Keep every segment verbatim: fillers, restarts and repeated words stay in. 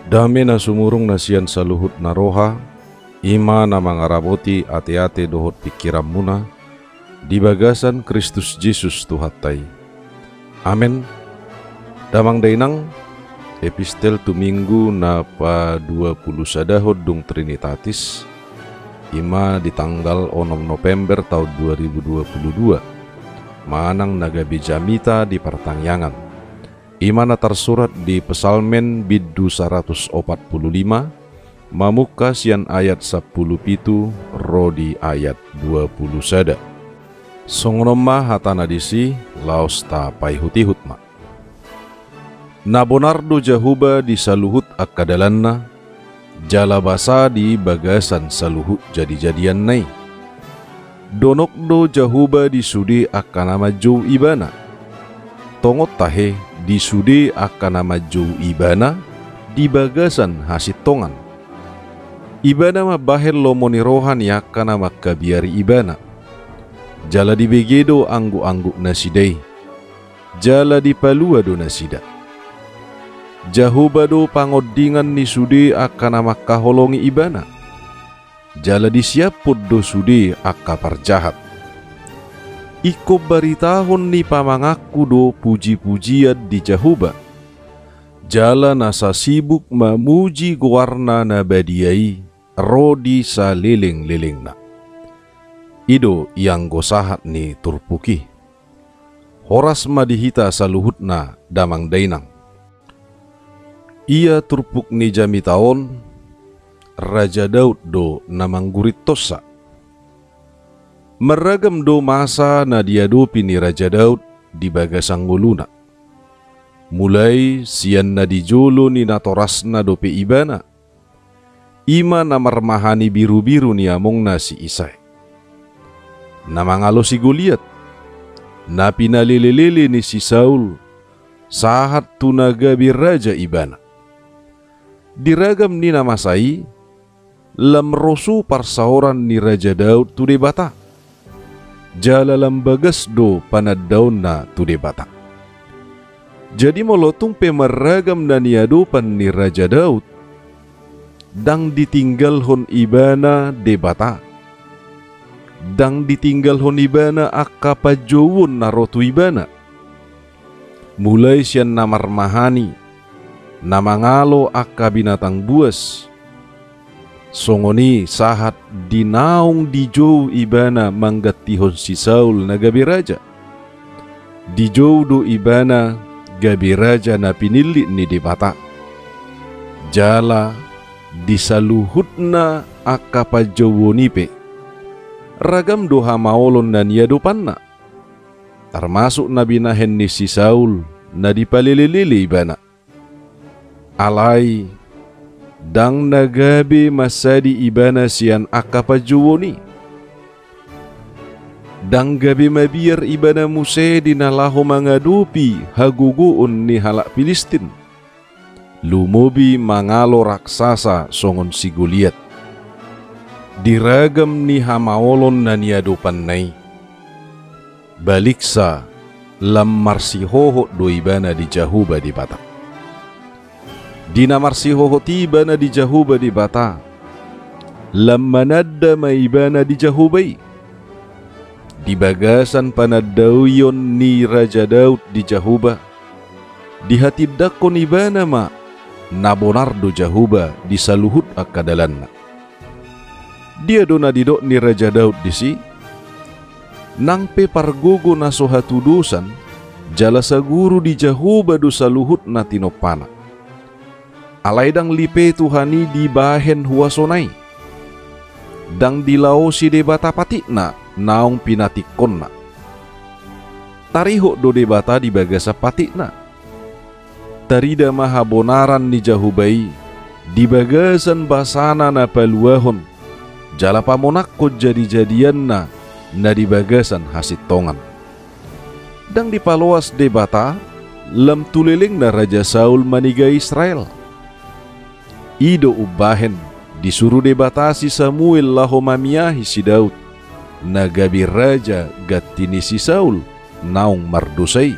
Dame na sumurung na sian saluhut na roha, i ma na mangaraboti ateate dohot pingkiranmuna, di bagasan Kristus Jesus Tuhanta i. Amen. Damang dainang, epistel tu Minggu na paduapulusadahon dung Trinitatis, i ma di tanggal onom November taon dua ribu dua puluh dua, manang na gabe jamita di partangiangan. I ma na tarsurat di Psalmen bindu saratus opat puluh lima, mamungka sian ayat sampulu pitu ro di ayat dua puluh sada. Songon on ma hatana disi, laos tapaihutihut ma. Na bonar do Jahowa di saluhut angka dalanna, jala basa di bagasan saluhut jadijadianna i. Donok do Jahowa di sude angka na manjou Ibana. Tongon tahe, di sude angka na manjou Ibana di bagasan hasintongan. Ibana mambahen lomo ni roha ni angka na mangkabiari Ibana. Jala dibege do anggukanggukanasida i, jala dipalua do nasida. Jahowa do pangondingan ni sude angka na mangkaholongi Ibana, jala disiaphon do sude angka parjahat. Ingkon baritahon ni pamanganku do pujipujian di Jahowa, jala na sasibuk mamuji goarna na badia i ro di salelenglelengna. I do ianggo sahat ni turpuk i. Horas ma di hita saluhutna, damang dainang. Ia turpuk ni jamita on, Raja Daud do na manggurintonsa. Marragam do masa na diadopi ni Raja Daud di bagasan ngoluna. Mulai sian na di jolo ni natorasna dope ibana, i ma na marmahani birubiru ni amongna si Isai, na mangalo si Goliat, na pinalelelele ni si Saul, sahat tu na gabe raja ibana. Di ragam ni na masa i, lam rosu parsaoran ni Raja Daud tu Debata, jala lam bagas do panandaonna tu Debata. Jadi molo tung pe marragam na niadopan ni Raja Daud, ndang ditinggalhon ibana Debata, ndang ditinggalhon ibana angka panjouon na ro tu ibana. Mulai sian na marmahani, na mangalo angka binatang buas, songon i sahat di naung dijou ibana manggantihon si Saul na gabe raja. Dijou do ibana gabe raja na pinillit ni Debata. Jala di saluhutna angka panjouon i pe, ragam do hamaolon na niadopanna, tarmasuk na binahen ni si Saul na dipalelelele ibana. Alai, ndang na gabe mansadi ibana sian angka panjouon i. Ndang gabe mabiar ibana muse di na laho mangadopi hagogoon ni halak Pilistin, lumobi mangalo raksasa songon si Goliat. Di ragam ni hamaolon na niadopanna i, baliksa lam marsihohot do ibana di Jahowa Debata. Di na marsihohot ibana di Jahowa Debata, lam mananda ma ibana di Jahowa i. Di bagasan panandaion ni Raja Daud di Jahowa, dihatindangkon ibana ma na bonar do Jahowa di saluhut angka dalanna. Dia do na didok ni Raja Daud disi? Nang pe pargogo na so hatudosan, jala saguru di Jahowa do saluhut na tinompana. Alai ndang lipe Tuhan i dibahen huasona i. Ndang dilaosi Debata patikna naung pinatingkonna. Tarihot do Debata di bagasan patikna. Tarida ma habonaran ni Jahowa i di bagasan basana na paluahon, jala pamonangkon jadijadianna na di bagasan hasintongan. Ndang dipaloas Debata lam tu lelengna Raja Saul manega Israel. I do umbahen disuru Debata si Samuel laho mamiahi si Daud, na gabe raja ganti ni si Saul naung mardosa i.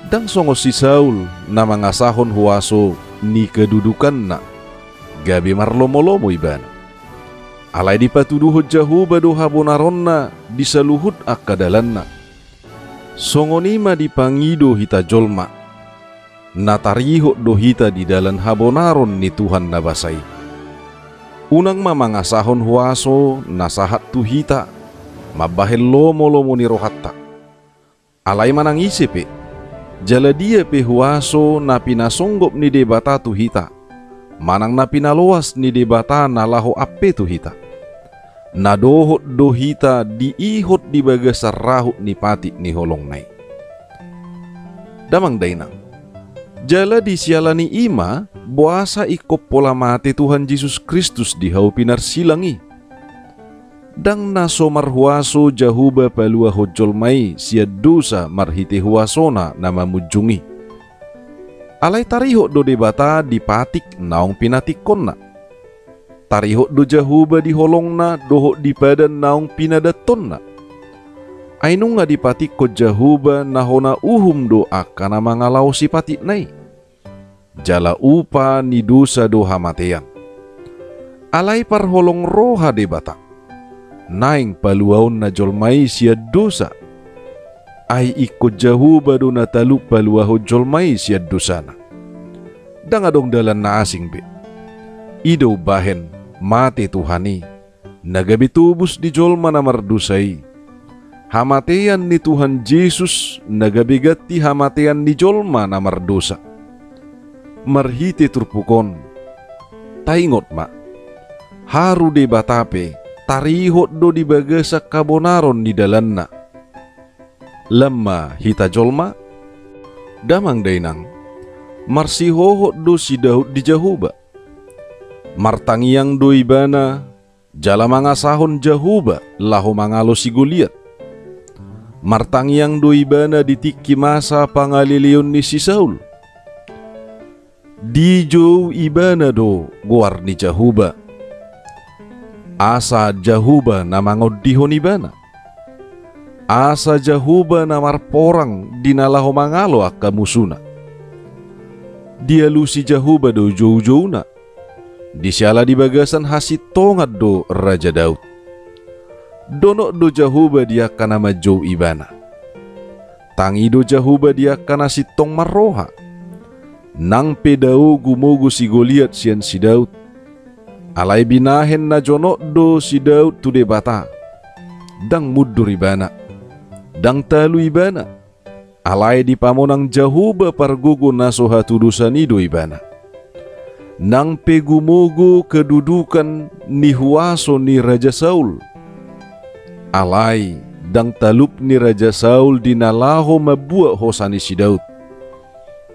Ndang songon si Saul na mangasahon huaso ni kedudukanna, gabe marlomolomo ibana. Alai dipatuduhon Jahowa do habonaronna di saluhut angka dalanna. Songon i ma dipangido hita jolma, na tarihot do hita di dalan habonaron ni Tuhan na basa i. Unang ma mangasahon huaso na sahat tu hita, mambahen lomolomo ni rohanta. Alai manang ise pe, jala dia pe huaso na pinasonggop ni Debata tu hita, manang na pinaloas ni Debata na laho ampe tu hita, na dohot do hita diihot di bagasan rahut ni patik ni holongna i. Damang dainang. Jala di siala ni i ma, boasa ingkon pola mate Tuhan Jesus Kristus di hau pinarsilang i. Ndang na so marhuaso Jahowa paluahon jolma i sian dosa marhite huasona na mamunjung i. Alai tarihot do Debata di patik naung pinatikkonna. Tarihot do Jahowa di holongna dohot di padan naung pinadantonna. Ai nunga dipatikkon Jahowa na hona uhum do angka na mangalaosi patikna i. Jala upa ni dosa do hamatean. Alai parholong roha Debata, naeng paluaonna jolma i sian dosa. Ai ingkon Jahowa do na talup paluahon jolma i sian dosana. Ndang adong dalan na asing be. I do umbahen mate Tuhan i, na gabe tobus di jolma na mardosa i. Hamatean ni Tuhan Jesus na gabe ganti hamatean ni jolma na mardosa. Marhite turpuk on, taingot ma, haru Debata pe tarihot do di bagasan habonaron ni dalanna. Lam ma hita jolma? Damang dainang, marsihohot do si Daud di Jahowa. Martangiang do ibana, jala mangasahon Jahowa laho mangalo si Goliat. Martangiang do ibana di tingki masa pangaleleon ni si Saul. Dijou ibana do goar ni Jahowa. Asa Jahowa na mangondihon ibana. Asa Jahowa na marporang di na laho mangalo angka musuna. Dialusi Jahowa do joujouna. Di siala di bagasan hasintongan do Raja Daud. Donok do Jahowa di angka na manjou ibana. Tangi do Jahowa di angka na sintong marroha. Nang pe dao gumogo si Goliat sian si Daud. Alai binahen na jonok do si Daud tu Debata. Ndang mundur ibana. Ndang talu ibana. Alai dipamonang Jahowa pargogo na so hatudosan i do ibana. Nang pe gumogo kedudukan ni huaso ni Raja Saul. Alai ndang talup ni Raja Saul di na laho mambuat hosa ni si Daud.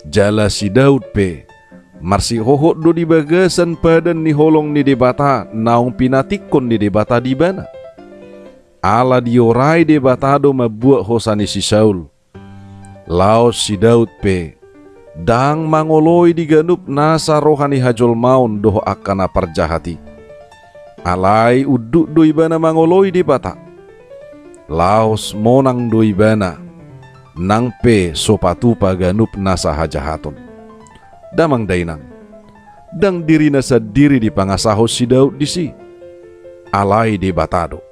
Jala si Daud pe marsihohot do di bagasan padan ni holong ni Debata naung pinatikkon ni Debata di ibana. Ala diorai Debata do mambuat hosa ni si Saul. Laos si Daud pe ndang mangoloi di ganup nasa roha ni hajolmaon dohot angka na parjahat i. Alai unduk do ibana mangoloi Debata. Laos monang do ibana, nang pe so patupa ganup nasa hajahaton. Damang dainang, ndang dirina sandiri dipangasahon si Daud disi. Alai Debata do.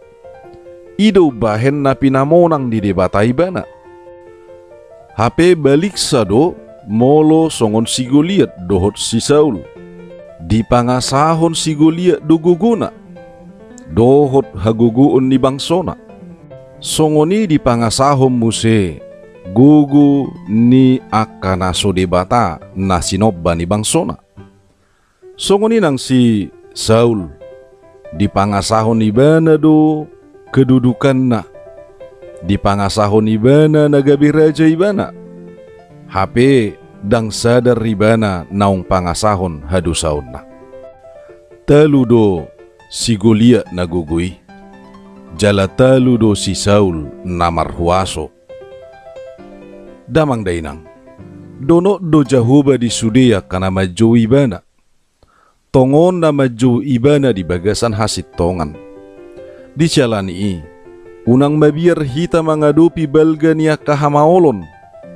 I do umbahen na pinamonang ni Debata ibana. Hape baliksa do molo songon si Goliat dohot si Saul. Dipangasahon si Goliat do gogona dohot hagogoon ni bangsona. Songon i dipangasahon muse gogo ni angka na so Debata na sinomba ni bangsona. Songon i nang si Saul, dipangasahon ibana do kedudukanna, dipangasahon ibana na gabe raja ibana. Hape ndang sadar ibana naung pangasahon hadosaonna. Talu do si Goliat na gogo i, jala talu do si Saul na marhuaso. Damang dainang, Donok do Jahowa di sude angka na manjou Ibana. Tongon na manjou Ibana di bagasan hasintongan. Di siala ni i, unang mabiar hita mangadopi balga ni angka hamaolon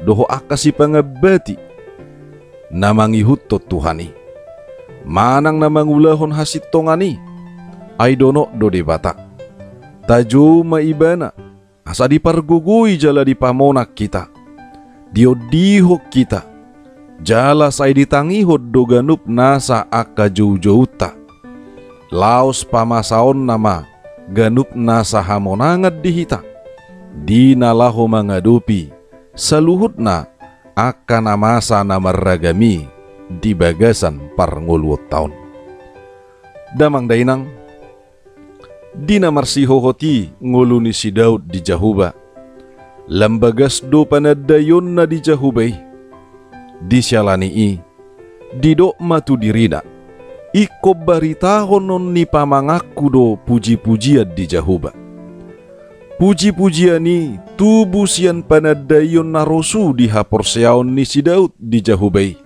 dohot angka sipangambati na mangihuthon Tuhan i, manang na mangulahon hasintongan i. Ai donok do Debata. Tajou ma Ibana, asa dipargogoi jala dipamonang hita, diondihon hita, jala sai ditangihon do ganup nasa angka joujounta. Laos pamasaonna ma ganup nasa hamonangan di hita, di na laho mangadopi saluhutna angka na masa na marragam i di bagasan parngoluonta on. Damang dainang, di na marsihohot i ngolu ni si Daud di Jahowa. Lam bagas do panandaionna di Jahowa i. Di siala ni i, didok ma tu dirina, ingkon baritahonon ni pamanganku do pujipujian di Jahowa. Pujipujian i tubu sian panandaion na rosu di haporseaon ni si Daud di Jahowa i.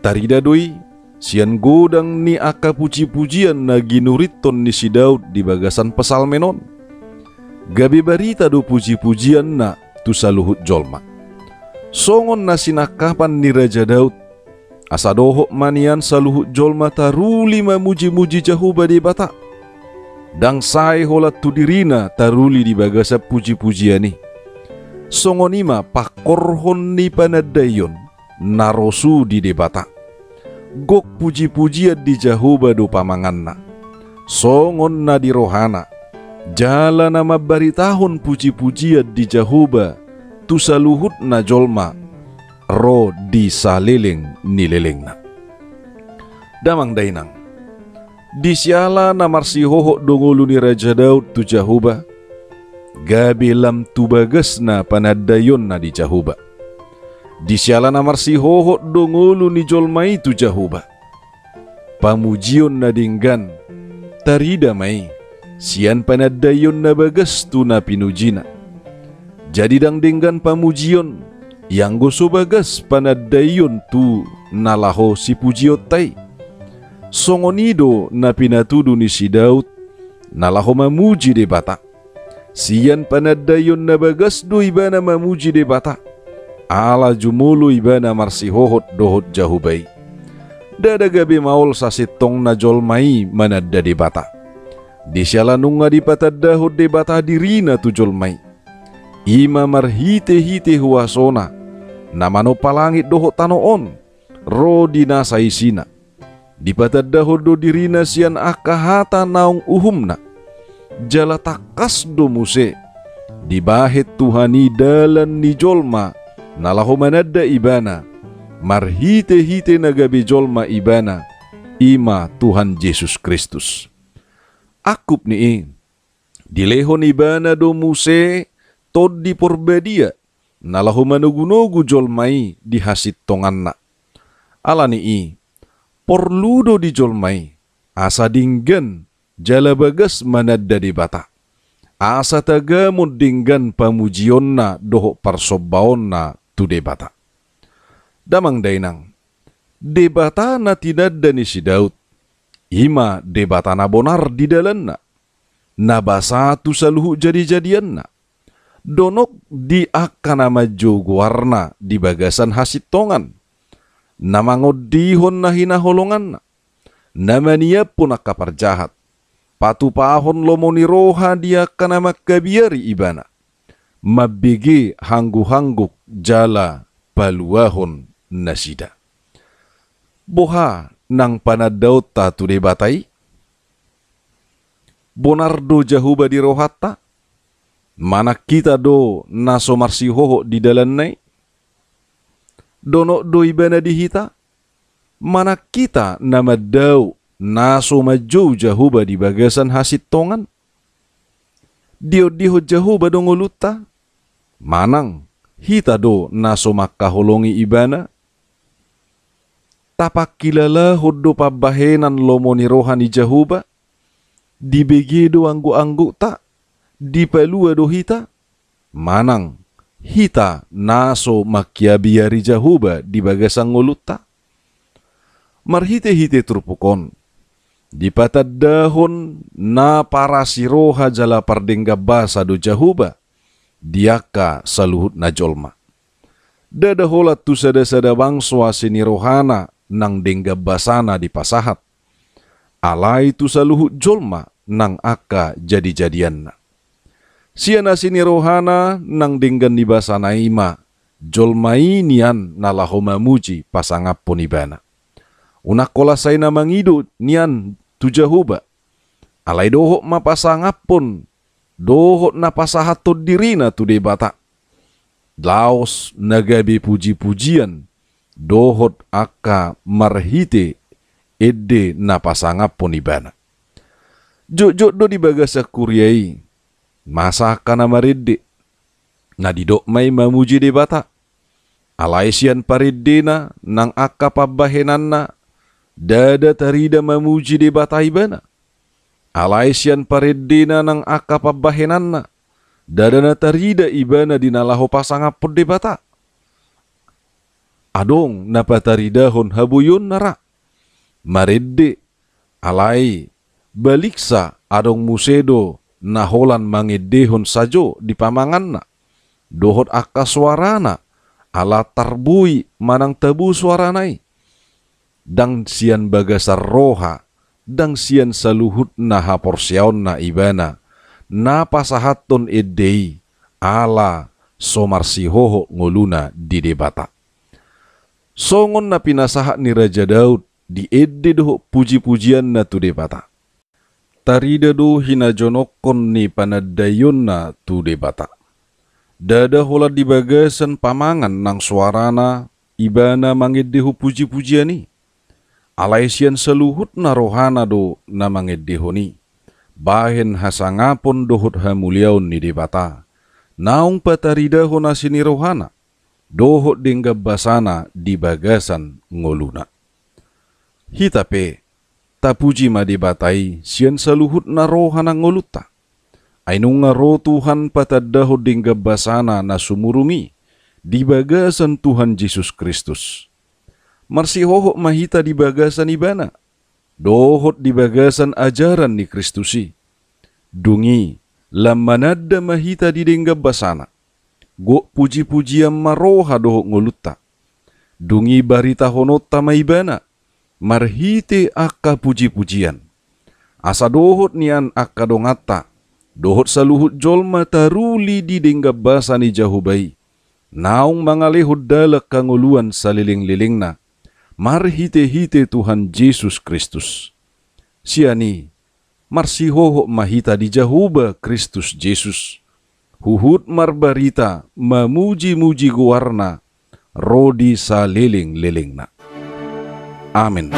Tarida do i sian godang ni angka pujipujian na ginurithon ni si Daud di bagasan Psalmen on. Gabe barita do pujipujianna tu saluhut jolma. Songon na sinangkapan ni Raja Daud, asa dohot ma nian saluhut jolma taruli mamujimuji Jahowa Debata. Ndang sae holan tu dirina taruli di bagasan pujipujian i. Songon i ma pangkorhon ni panandaion na rosu di Debata. Gok pujipujian di Jahowa do pamanganna, songon na di rohana, jala na mambaritahon pujipujian di Jahowa tu saluhutna jolma ro di saleleng ni lelengna. Damang dainang, di siala na marsihohot do ngolu ni Raja Daud tu Jahowa, gabe lam tu bagasna panandaionna di Jahowa. Di siala na marsihohot do ngolu ni jolma i tu Jahowa. Pamujion na denggan tarida ma i sian panandaion na bagas tu na pinujina. Jadi ndang denggan pamujion ianggo so bagas panandaion tu na laho sipujionta i. Songon i do na pinatudu ni si Daud na laho mamuji Debata. Sian panandaion na bagas do ibana mamuji Debata, ala jumolo ibana marsihohot dohot Jahowa i. Ndada gabe maol sasintongna jolma i mananda Debata. Di siala nunga dipatandahon Debata dirina tu jolma i. I ma marhitehite huasona na manompa langit dohot tano on ro di nasa isina. Dipatandahon do dirina sian angka hata naung uhumna. Jala tangkas do muse dibahen Tuhan i dalan ni jolma na laho mananda ibana, marhitehite na gabe jolma ibana, i ma Tuhan Jesus Kristus. Angkup ni i, dilehon ibana do muse Tondi Porbadia na laho manogunogu jolma i di hasintonganna. Ala ni i, porlu do di jolma i asa denggan jala bagas mananda Debata, asa tagamon denggan pamujionna dohot parsombaonna tu Debata. Damang dainang, Debata na tinanda ni si Daud, i ma Debata na bonar di dalanna, na basa tu saluhut jadijadianna, donok di angka na manjou goarna di bagasan hasintongan, na mangondihon na hinaholonganna, na maniaphon angka parjahat, patupahon lomo ni roha di angka na mangkabiari ibana, mambege hangguhangguk jala paluahon nasida. Boha nang panandaonta tu Debata i? Bonar do Jahowa di rohanta? Manang hita do na so marsihohot di dalanna i? Donok do ibana di hita? Manang hita na mandao na so manjou Jahowa di bagasan hasintongan? Diondihon Jahowa do ngolunta? Manang hita do na so mangkaholongi ibana? Tapangkilalahon do pambahenan lomo ni roha ni Jahowa? Dibege do angguk-anggukta? Dipalua do hita? Manang hita na so mangkiabiari Jahowa di bagasan ngolunta? Marhitehite turpuk on, dipatandahon na parasi roha jala pardenggan basa do Jahowa di angka saluhutna jolma. Ndada holan tu sadasada bangso asi ni rohana nang denggan basana dipasahat, alai tu saluhut jolma nang angka jadijadianna. Sian asi ni rohana nang denggan ni basana i ma jolma i nian na laho mamuji pasangaphon ibana. Unang holan sai na mangido nian tu Jahowa, alai dohot ma pasangaphon dohot na pasahathon dirina tu Debata, laos na gabe pujipujian dohot angka marhite ende na pasangaphon ibana. Jotjot do di bagasan huria i masa angka na marende, na didok ma i mamuji Debata. Alai sian parendena nang angka pambahenanna, ndada tarida mamuji Debata ibana. Alai sian parendena nang angka pambahenanna, ndada na tarida ibana di na laho pasangaphon Debata. Adong na pataridahon haboionna ra. Marende, alai baliksa adong muse do na holan mangendehon sajo di pamanganna dohot angka soarana, ala tarboi manang tabo soarana i. Ndang sian bagasan roha, ndang sian saluhutna haporseaonna ibana na pasahathon ende i, ala so marsihohot ngoluna di Debata. Songon na pinasahat ni Raja Daud di ende dohot pujipujianna tu Debata. Tarida do hinajonokhon ni panandaionna tu Debata. Ndada holan di bagasan pamangan nang soarana ibana mangendehon pujipujian i. Alai sian saluhutna rohana do na mangendehon i, bahen hasangapon dohot hamuliaon ni Debata, naung pataridahon asi ni rohana dohot denggan basana di bagasan ngoluna. Hita pe, tapuji ma Debata i sian saluhutna roha nang ngolunta. Ai nunga ro Tuhan patandahon denggan basana na sumurung i di bagasan Tuhan Jesus Kristus. Marsihohot ma hita di bagasan Ibana dohot di bagasan ajaran ni Kristus i. Dung i, lam mananda ma hita di denggan basana. Gok pujipujian ma roha dohot ngolunta. Dung i baritahononta ma Ibana marhite angka pujipujian, asa dohot nian angka donganta dohot saluhut jolma taruli di denggan basa ni Jahowa i, naung mangalehon dalan hangoluan salelenglelengna, marhitehite Tuhan Jesus Kristus. Sian i, marsihohot ma hita di Jahowa Kristus Jesus, huhut marbarita mamujimuji goarna ro di salelenglelengna. Amen.